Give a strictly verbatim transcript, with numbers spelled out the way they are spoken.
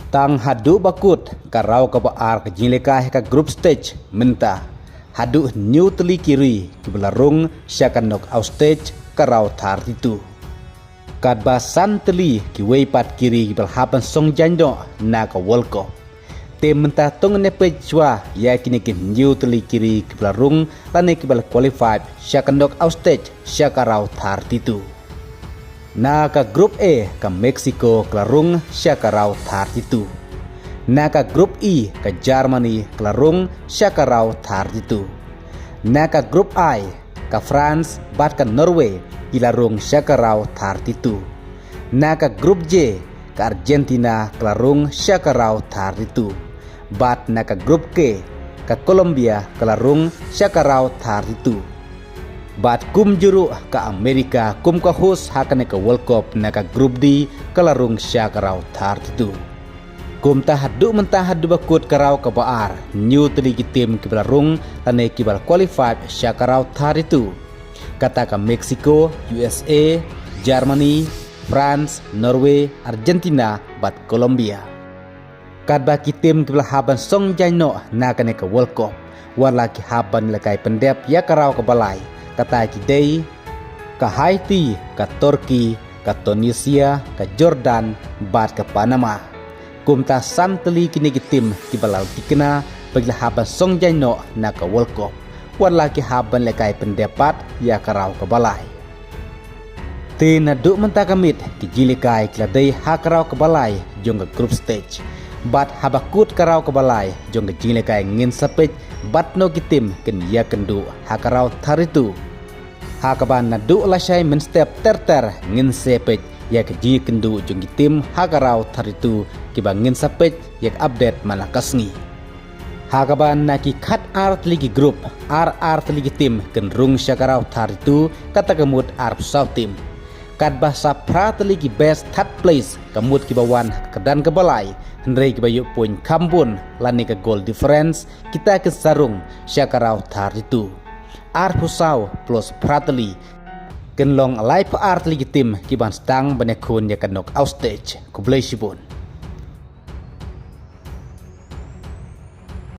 Tang haduh ba kut ka raw kaba ar ka jinglehkai ha ka group stage mynta, haduh hynñiew tylli ki ri kiba la rung sha ka knockout stage ka raw thirty-two. Katba san tylli kiwei pat ki ri kiba la hap ban song jaiñ noh na ka World Cup. Te mynta to ngin ïa peit shuwa ïa kine ki hynñiew tylli ki ri kiba la rung lane kiba la qualify sha ka knockout stage sha ka raw thirty-two. Na ka group A, ka Mexico ka la rung sha ka raw thirty-two. Na ka group E, ka Germany ka la rung sha ka raw thirty-two. Na ka group I, ka France bad ka Norway ki la rung sha ka raw thirty-two. Na ka group J, ka Argentina ka la rung sha ka raw thirty-two. Bad na ka group K, ka Colombia ka la rung sha ka raw thirty-two. Bad kumjuh ruh ka America kum ka host ha kane ka World Cup na ka group D ka la rung sha ka raw thirty-two. Kumta haduh mynta haduh ba kut ka raw kaba ar, hynñiew tylli ki tim kiba la rung lane kiba la qualify sha ka raw thirty-two. Kata ka Mexico, U S A, Germany, France, Norway, Argentina bad Colombia. Katba ki tim kiba la hap ban song jaiñ noh na kane ka World Cup, wat la ki hap ban lehkai pyndep ïa ka raw kaba lai, kata ki dei ka Haiti, ka Turkey, ka Tunisia, ka Jordan bad ka Panama. Kumta san tylli kine ki tim kiba la thikna ba ki la hap ban song jaiñ noh na ka World Cup, wat la ki hap ban lehkai pyndep pat ïa ka raw kaba lai. Te naduh mynta ka miet ki jinglehkai ki la dei ha ka raw kaba lai jong ka group stage. Bad haba kut ka raw kaba lai jong ka jinglehkai ngin sa peit bad no ki tim kin ïakynduh ha ka raw thirty-two. Ha kaba naduh lashai mynstep ter ter ngin sa peit ïa ka jingïakynduh jong ki tim ha ka raw thirty-two kiba ngin sa peit ïa ka update man la ka sngi. Ha kaba na ki khat ar tylli ki group, ar ar tylli ki tim kin rung sha ka raw thirty-two, kata ka mut arphew saw tim. Katba sa phra tylli ki best third place, ka mut kiba wan ha ka kyrdan kaba lai, hynrei kiba ïoh point kham bun lane ka goal difference, kita kin sa rung sha ka raw thirty-two. Arphew saw plus phra tylli kin long laiphew ar tylli ki tim kiban sdang ban ïakhun ïa ka knockout stage. Khublei shibun.